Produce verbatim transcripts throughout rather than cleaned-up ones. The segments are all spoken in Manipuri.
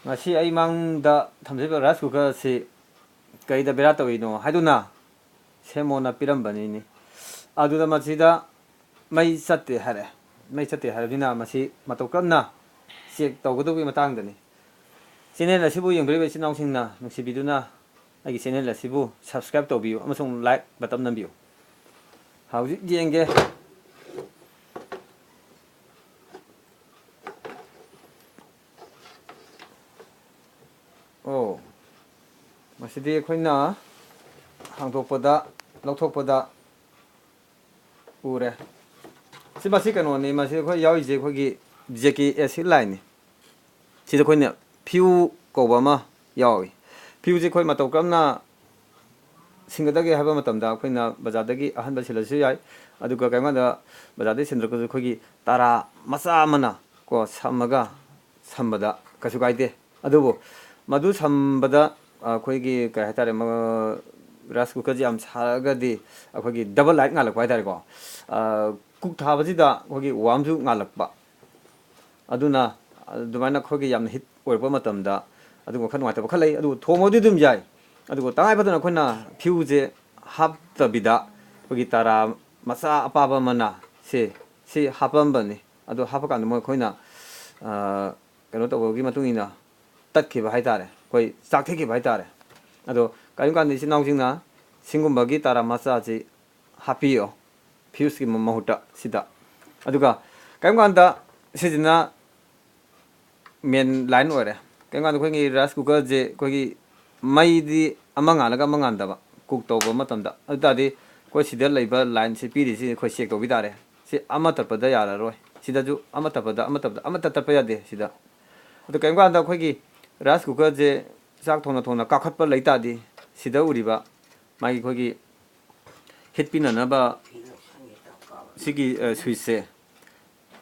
ꯉꯁꯤ ꯑꯩ ꯃꯥꯡꯗ ꯊꯝꯖꯔꯤꯕ rice cooker ꯑꯁꯤ ꯀꯩꯗ ꯕꯦꯔꯥ ꯇꯧꯔꯤꯅꯣ ꯍꯥꯏꯗꯨꯅ ꯁꯦꯝꯃꯣꯅ ꯄꯤꯔꯝꯕꯅꯤꯅꯦ꯫ ꯑꯗꯨꯗ ꯃꯁꯤꯗ ꯃꯩ ꯆꯠꯇꯦ ꯍꯥꯏꯔꯦ꯫ ꯃꯩ ꯆꯠꯇꯦ ꯍꯥꯏꯔꯕꯅꯤꯅ ꯃꯁꯤ ꯃꯇꯧ ꯀꯔꯝꯅ check ꯇꯧꯒꯗꯧꯕꯒꯤ ꯃꯇꯥꯡꯗꯅꯤ꯫ Channel ꯑꯁꯤꯕꯨ ꯌꯦꯡꯕꯤꯔꯤꯕ ꯏꯆꯤꯟ ꯏꯅꯥꯎꯁꯤꯡꯅ ꯅꯨꯡꯁꯤꯕꯤꯗꯨꯅ ꯑꯩꯒꯤ channel ꯑꯁꯤꯕꯨ subscribe ꯇꯧꯕꯤꯌꯨ ꯑꯃꯁꯨꯡ like button ꯅꯝꯕꯤꯌꯨ꯫ ꯍꯧꯖꯤꯛ ꯌꯦꯡꯒꯦ꯫ ꯑꯣ, ꯃꯁꯤꯗꯤ ꯑꯩꯈꯣꯏꯅ ꯍꯥꯡꯗꯣꯛꯄꯗ, ꯂꯧꯊꯣꯛꯄꯗ ꯎꯔꯦ꯫ ꯁꯤ, ꯃꯁꯤ ꯀꯩꯅꯣꯅꯤ, ꯃꯁꯤ ꯑꯩꯈꯣꯏ ꯌꯥꯎꯔꯤꯁꯦ ꯑꯩꯈꯣꯏꯒꯤ J K S ꯀꯤ line ꯅꯤ꯫ ꯁꯤꯗ ꯑꯩꯈꯣꯏꯅ fuse ꯀꯧꯕ ꯑꯃ ꯌꯥꯎꯏ꯫ Fuse ꯁꯦ ꯑꯩꯈꯣꯏ ꯃꯇꯧ ꯀꯔꯝꯅ ꯁꯤꯟꯒꯗꯒꯦ ꯍꯥꯏꯕ ꯃꯇꯝꯗ ꯑꯩꯈꯣꯏꯅ ꯕꯖꯥꯔꯗꯒꯤ ꯑꯍꯟꯕ ꯁꯤꯜꯂꯁꯨ ꯌꯥꯏ, ꯑꯗꯨꯒ ꯀꯔꯤꯒꯨꯝꯕ ꯀꯥꯟꯗ ꯕꯖꯥꯔꯗꯒꯤ ꯁꯤꯟꯗ꯭ꯔꯒꯁꯨ ꯑꯩꯈꯣꯏꯒꯤ ꯇꯔꯥ ꯃꯆꯥ ꯑꯃꯅ ꯀꯣ ꯁꯝꯃꯒ ꯁꯝꯕꯗ ꯀꯩꯁꯨ ꯀꯥꯏꯗꯦ꯫ ꯑꯗꯨꯕꯨ ꯃꯗꯨ ꯁꯝꯕꯗ ꯑꯩꯈꯣꯏꯒꯤ ꯀꯩ ꯍꯥꯏꯇꯥꯔꯦ, ꯃ-, rice cooker ꯁꯦ ꯌꯥꯝ ꯁꯥꯔꯒꯗꯤ ꯑꯩꯈꯣꯏꯒꯤ double light ꯉꯥꯜꯂꯛꯄ ꯍꯥꯏꯇꯥꯔꯦꯀꯣ꯫ ꯑ, cook ꯊꯥꯕꯁꯤꯗ ꯑꯩꯈꯣꯏꯒꯤ warm ꯁꯨ ꯉꯥꯜꯂꯛꯄ꯫ ꯑꯗꯨꯅ ꯑꯗꯨꯃꯥꯏꯅ ꯑꯩꯈꯣꯏꯒꯤ ꯌꯥꯝꯅ heat ꯑꯣꯏꯔꯛꯄ ꯃꯇꯝꯗ ꯑꯗꯨꯒꯨꯝꯕ ꯈꯔ ꯅꯨꯡꯉꯥꯏꯇꯕ ꯈꯔ ꯂꯩ꯫ ꯑꯗꯨꯕꯨ ꯊꯣꯡꯕꯗꯤ ꯑꯗꯨꯝ ꯌꯥꯏ꯫ ꯑꯗꯨꯕꯨ ꯇꯉꯥꯏ ꯐꯗꯅ ꯑꯩꯈꯣꯏꯅ fuse ꯁꯦ ꯍꯥꯞꯇꯕꯤꯗ ꯑꯩꯈꯣꯏꯒꯤ ꯇꯔꯥ ꯃꯆꯥ ꯑꯄꯥꯕ ꯑꯃꯅ ꯁꯤ, ꯁꯤ ꯍꯥꯞꯄꯝꯕꯅꯤ꯫ ꯑꯗꯣ ꯍꯥꯞꯄꯀꯥꯟꯗ ꯃꯣꯏ ꯑꯩꯈꯣꯏꯅ, ꯑ, ꯀꯩꯅꯣ ꯇꯧꯕꯒꯤ ꯃꯇꯨꯡ ꯏꯟꯅ ꯇꯠꯈꯤꯕ ꯍꯥꯏꯇꯥꯔꯦ, ꯑꯩꯈꯣꯏ ꯆꯥꯛꯊꯠꯈꯤꯕ ꯍꯥꯏꯇꯥꯔꯦ꯫ ꯑꯗꯣ ꯀꯔꯤꯒꯨꯝꯕ ꯀꯥꯟꯗ ꯏꯆꯤꯟ ꯏꯅꯥꯎꯁꯤꯡꯅ ꯁꯤꯒꯨꯝꯕꯒꯤ ꯇꯔꯥ ꯃꯆꯥꯁꯤ ꯍꯥꯞꯄꯤꯌꯣ fuse ꯀꯤ ꯃ-, ꯃꯍꯨꯠꯇ ꯁꯤꯗ꯫ ꯑꯗꯨꯒ ꯀꯔꯤꯒꯨꯝꯕ ꯀꯥꯟꯗ ꯁꯤꯁꯤꯅ main line ꯑꯣꯏꯔꯦ꯫ ꯀꯔꯤꯒꯨꯝꯕ ꯀꯥꯟꯗ ꯑꯩꯈꯣꯏꯒꯤ rice cooker ꯁꯦ ꯑꯩꯈꯣꯏꯒꯤ ꯃꯩꯗꯤ ꯑꯃ ꯉꯥꯜꯂꯒ ꯑꯃ ꯉꯥꯟꯗꯕ, cook ꯇꯧꯕ ꯃꯇꯝꯗ꯫ ꯑꯗꯨ ꯇꯥꯔꯗꯤ ꯑꯩꯈꯣꯏ ꯁꯤꯗ ꯂꯩꯕ line ꯁꯤ ꯄꯤꯔꯤꯁꯤ ꯑꯩꯈꯣꯏ check ꯇꯧꯕꯤ ꯇꯥꯔꯦ꯫ ꯁꯤ ꯑꯃ ꯇꯠꯄꯗ ꯌꯥꯔꯔꯣꯏ꯫ ꯁꯤꯗꯁꯨ ꯑꯃ ꯇꯠꯄꯗ, ꯑꯃ ꯇꯠꯄꯗ, ꯑꯃꯠꯇ ꯇꯠꯄ ꯌꯥꯗꯦ ꯁꯤꯗ꯫ ꯑꯗꯣ ꯀꯔꯤꯒꯨꯝꯕ ꯀꯥꯟꯗ ꯑꯩꯈꯣꯏꯒꯤ rice cooker ꯁꯦ ꯆꯥꯛ ꯊꯣꯡꯅ ꯊꯣꯡꯅ ꯀꯥꯈꯠꯄ ꯂꯩ ꯇꯥꯔꯗꯤ, ꯁꯤꯗ ꯎꯔꯤꯕ ꯃꯥꯒꯤ ꯑꯩꯈꯣꯏꯒꯤ heat ꯄꯤꯅꯅꯕ ꯁꯤꯒꯤ, ꯑ, switch ꯁꯦ,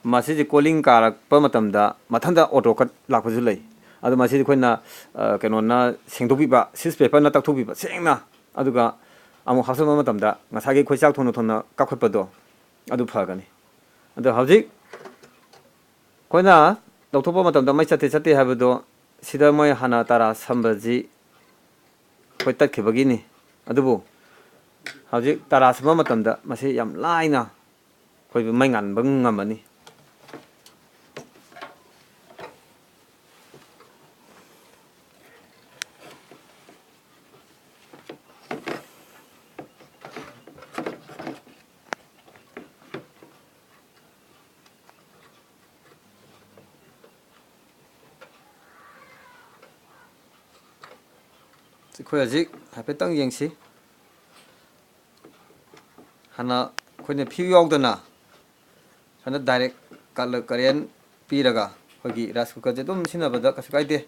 ꯃꯁꯤꯁꯦ cooling ꯀꯥꯔꯛꯄ ꯃꯇꯝꯗ ꯃꯊꯟꯇ auto cut ꯂꯥꯛꯄꯁꯨ ꯂꯩ꯫ ꯑꯗꯣ ꯃꯁꯤꯗꯤ ꯑꯩꯈꯣꯏꯅ, ꯑ, ꯀꯩꯅꯣꯅ ꯁꯦꯡꯗꯣꯛꯄꯤꯕ, sieve paper ꯅ ꯇꯛꯊꯣꯛꯄꯤꯕ ꯁꯦꯡꯅ, ꯑꯗꯨꯒ ꯑꯃꯨꯛ ꯍꯥꯞꯆꯤꯟꯕ ꯃꯇꯝꯗ ꯉꯁꯥꯏꯒꯤ ꯑꯩꯈꯣꯏ ꯆꯥꯛ ꯊꯣꯡꯅ ꯊꯣꯡꯅ ꯀꯥꯞꯈꯠꯄꯗꯣ ꯑꯗꯨ ꯐꯒꯅꯤ꯫ ꯑꯗꯣ ꯍꯧꯖꯤꯛ ꯑꯩꯈꯣꯏꯅ ꯂꯧꯊꯣꯛꯄ ꯃꯇꯝꯗ ꯃꯩ ꯆꯠꯇꯦ ꯆꯠꯇꯦ ꯍꯥꯏꯕꯗꯣ ꯁꯤꯗ ꯃꯣꯏ ꯍꯥꯟꯅ ꯇꯔꯥ ꯁꯝꯕꯁꯤ ꯑꯩꯈꯣꯏ ꯇꯠꯈꯤꯕꯒꯤꯅꯤ꯫ ꯑꯗꯨꯕꯨ ꯍꯧꯖꯤꯛ ꯇꯔꯥ ꯁꯝꯕ ꯃꯇꯝꯗ ꯃꯁꯤ ꯌꯥꯝ ꯂꯥꯏꯅ ꯑꯩꯈꯣꯏꯕꯨ ꯃꯩ ꯉꯥꯟꯕ ꯉꯝꯃꯅꯤ꯫ ꯑꯩꯈꯣꯏ ꯍꯧꯖꯤꯛ ꯍꯥꯏꯐꯦꯠꯇꯪ ꯌꯦꯡꯁꯤ꯫ ꯍꯥꯟꯅ ꯑꯩꯈꯣꯏꯅ ꯐ꯭ꯌꯨ ꯌꯥꯎꯗꯅ ꯁꯨꯃꯥꯏꯅ ꯗꯥꯏꯔꯦꯛ ꯀꯔꯦꯟ ꯄꯤꯔꯒ ꯑꯩꯈꯣꯏꯒꯤ ꯔꯥꯏꯁ ꯀꯨꯀꯔꯁꯦ ꯑꯗꯨꯝ ꯁꯤꯖꯤꯟꯅꯕꯗ ꯀꯩꯁꯨ ꯀꯥꯏꯗꯦ꯫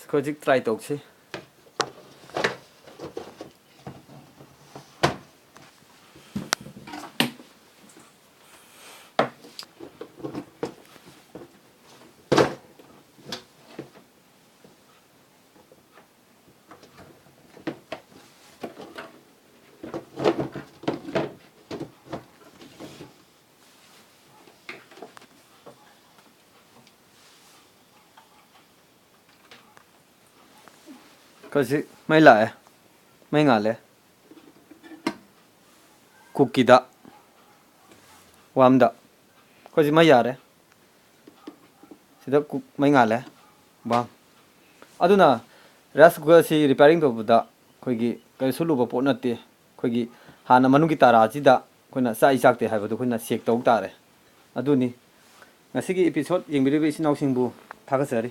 ꯑꯩꯈꯣꯏ ꯍꯧꯖꯤꯛ ꯇ꯭ꯔꯥꯏ ꯇꯧꯁꯤ꯫ ꯍꯧꯖꯤꯛ ꯃꯩ ꯂꯥꯛꯑꯦ, ꯃꯩ ꯉꯥꯜꯂꯦ꯫ ꯀꯨꯛꯀꯤꯗ, ꯋꯥꯝꯗ꯫ ꯑꯩꯈꯣꯏꯁꯤ ꯃꯩ ꯌꯥꯔꯦ꯫ ꯁꯤꯗ ꯀꯨꯛ ꯃꯩ ꯉꯥꯜꯂꯦ꯫ ꯋꯥꯝ꯫ ꯑꯗꯨꯅ ꯔꯥꯏꯁ ꯀꯨꯀꯔꯁꯤ ꯔꯤꯄꯤꯌꯥꯔꯤꯡ ꯇꯧꯕꯗ ꯑꯩꯈꯣꯏꯒꯤ ꯀꯔꯤꯁꯨ ꯂꯨꯕ ꯄꯣꯠ ꯅꯠꯇꯦ꯫ ꯑꯩꯈꯣꯏꯒꯤ ꯍꯥꯟꯅ ꯃꯅꯨꯡꯒꯤ ꯇꯔꯥꯁꯤꯗ ꯑꯩꯈꯣꯏꯅ ꯆꯥꯛꯏ ꯆꯥꯛꯇꯦ ꯍꯥꯏꯕꯗꯨ ꯑꯩꯈꯣꯏꯅ ꯆꯦꯛ ꯇꯧ ꯇꯥꯔꯦ꯫ ꯑꯗꯨꯅꯤ꯫ ꯉꯁꯤꯒꯤ ꯏꯄꯤꯁꯣꯠ ꯌꯦꯡꯕꯤꯔꯤꯕ ꯏꯆꯤꯟ ꯏꯅꯥꯎꯁꯤꯡꯕꯨ ꯊꯥꯒꯠꯆꯔꯤ꯫